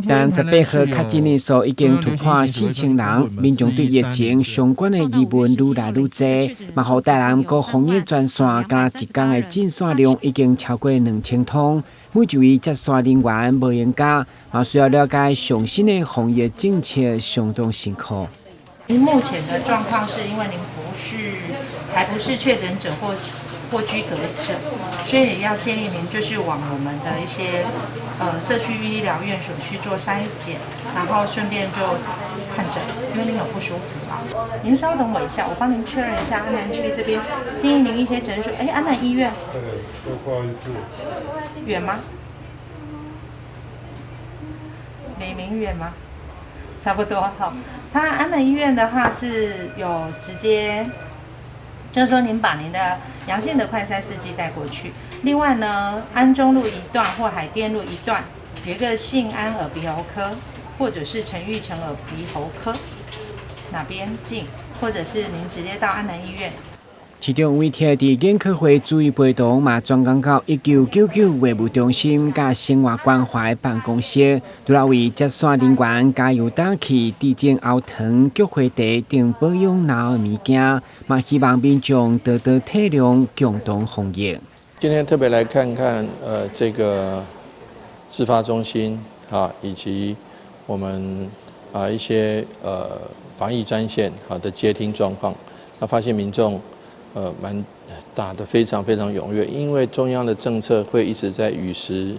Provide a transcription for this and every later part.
但18號確診人數已經突破4000人，民眾對疫情相關的疑問愈來愈濟，嘛予台南國防疫專線敢若一工的進線量已經超過2000通。每一位接線人員無閒假，嘛需要了解上新的防疫政策，相當辛苦。您目前的狀況是因為您不是還不是確診者或居隔者，所以要建議您就是往我們的一些社區醫療院所去做篩檢，然後順便就看診，因為您有不舒服嘛。您稍等我一下，我幫您確認一下安南區這邊建議您一些診所。哎，安南醫院。對，不好意思。遠嗎？美明遠嗎？差不多。好，他安南醫院的話是有直接，就是說您把您的陽性的快篩試劑帶過去。另外呢，安中路一段或海淀路一段有一個信安耳鼻喉科，或者是陳玉成耳鼻喉科，哪邊近？或者是您直接到安南醫院。市長委託佇研考會指揮陪同，嘛專工到1999話務中心佮生活關懷辦公室，除了為接線人員加油打氣、致敬喉糖、菊花茶等保養腦的物件，嘛希望民眾多多體諒，共同防疫。今天特別來看看，這個自發中心啊，以及我們啊一些防疫專線好的接聽狀況，那發現民眾蠻打得非常非常踴躍，因為中央的政策會一直在與時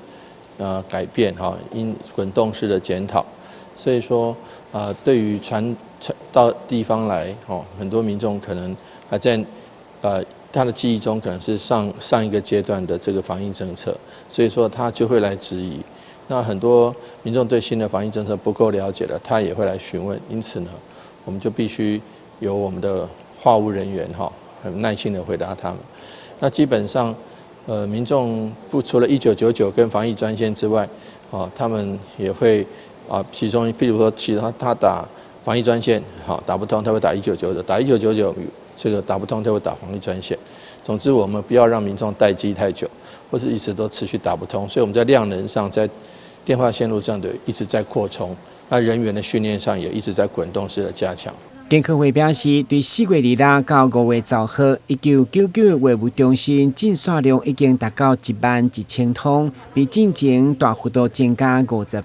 改變哈，因滾動式的檢討，所以說對於傳傳到地方來，哦，很多民眾可能還在他的記憶中可能是上上一個階段的這個防疫政策，所以說他就會來質疑。那很多民眾對新的防疫政策不夠了解的，他也會來詢問。因此呢，我們就必須由我們的話務人員哈，很耐心的回答他們。那基本上，民眾不除了1999跟防疫專線之外，哦，他們也會啊，其中譬如說，其他他打防疫專線，好打不通，他會打一九九九，打一九九九這個打不通，他會打防疫專線。總之，我們不要讓民眾待機太久，或是一直都持續打不通，所以我們在量能上，在電話線路上的一直在擴充，那人員的訓練上也一直在滾動式的加強。健康會表示，對4月26到5月10號，1999話務中心進線量已經達到11,000通，比進前大幅度增加50%。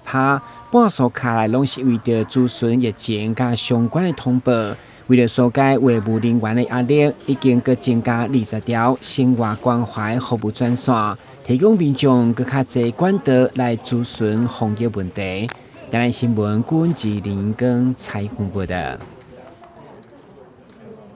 半數敲來攏是為著諮詢疫情佮相關的通報。為了紓解話務人員的壓力，已經閣增加20條生活關懷服務專線，提供民眾閣較濟管道來諮詢防疫問題。台南新聞郭志林跟采訪報道。